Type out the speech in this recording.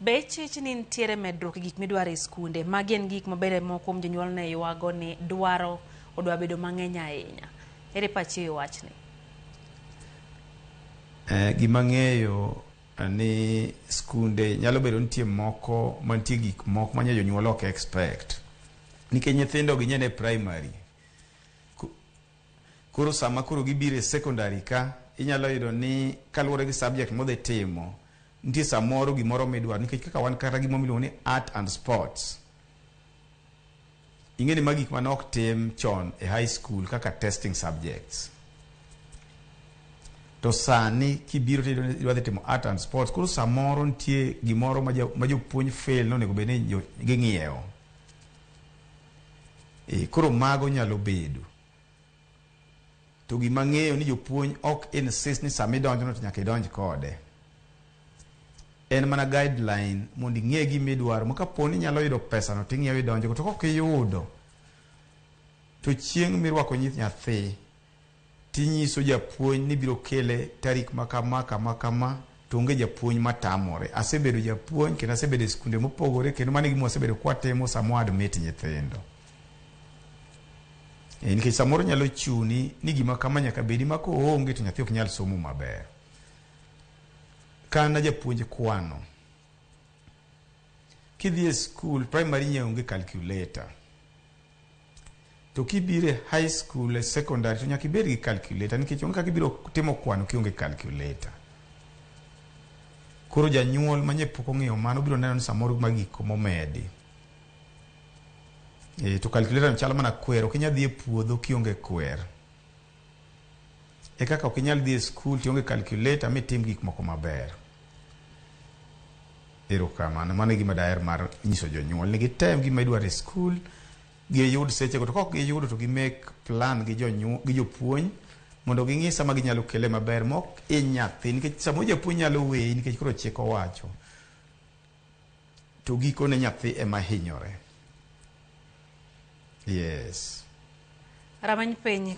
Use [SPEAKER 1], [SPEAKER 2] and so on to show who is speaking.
[SPEAKER 1] Be ichich ni nitiere medruok e gik midwaro e skunde? Magi en gik mabende moko kuom jonyuol ne ywago ni dwaro odwa bedo mang'eny ahinya. Ere pachi e wachni?
[SPEAKER 2] Gima ng'eyo ni skunde nyalo bedo nitie moko mantie gik moko ma jonyuol ok expect nikech nyithindo gi nyene primary. Koro sama koro gibiro e secondary ka inyalo yudo ni kaluwore gi subject modhi timo, nitie samoro gimoro midwaro nikech kaka wan kata gimoro miluongo ni art and sports, ing'e ni ma gik mane ok tim chon e high school kaka testing subjects, to sani kibiro to iyudo ni idwa dhi timo art and sports. Koro samoro nitie gimoro ma jopuonj fail nonego bed ni ging'iewo. Koro mago nyalo bedo, to gima ng'eyo ni jopuonj ok insist ni sama idonjo no to nyaka idonj kode. En mana guideline mondo ing'e gima idwaro, ma kapo ni inyalo yudo pesa no ting'iewo idonjo go, to kok iyudo to chieng' mirwako nyith nyathi tinyiso japuonj ni biro kele tarik ma kama kama kama, to onge japuonj matamore. Asebedo japuonj kendo asebedo e skunde mopogore, kendo mano e gima wasebedo kwatimo sama wa admit nyithindo. Nikech samoro nyalo chuni ni gima kama nyaka bedi, ma koonge to nyathi ok nyal somo maber. Kana japuonj kwano, kidhi e school primary nye onge calculator, to kibiro e high school, e secondary, to nyaka ibed gi calculator nikech onge kaka ibiro timo kwano kionge calculator. Koro janyuol manye pok ong'eyo mano biro neno ni samoro ma gik momedi. To calculator no chalo mana kwer, ok inyal dhi e puodho kionge kwer, e kaka ok inyal dhi e school tionge calculator mitim gik moko maber. Erokamano. Mano e gima daher mar nyiso jonyuol ni gitem gima idwaro e school giyud sechego, to kok giyudo to gi make plan gi jonyuol gi jopuonj mondo ging'i sama ginyalo kele maber mok hiny nyathi, nikech samoro japuonj nyalo weyi nikech koro chik owacho, to gikone nyathi ema hinyore. Yes.
[SPEAKER 1] Rameny piny.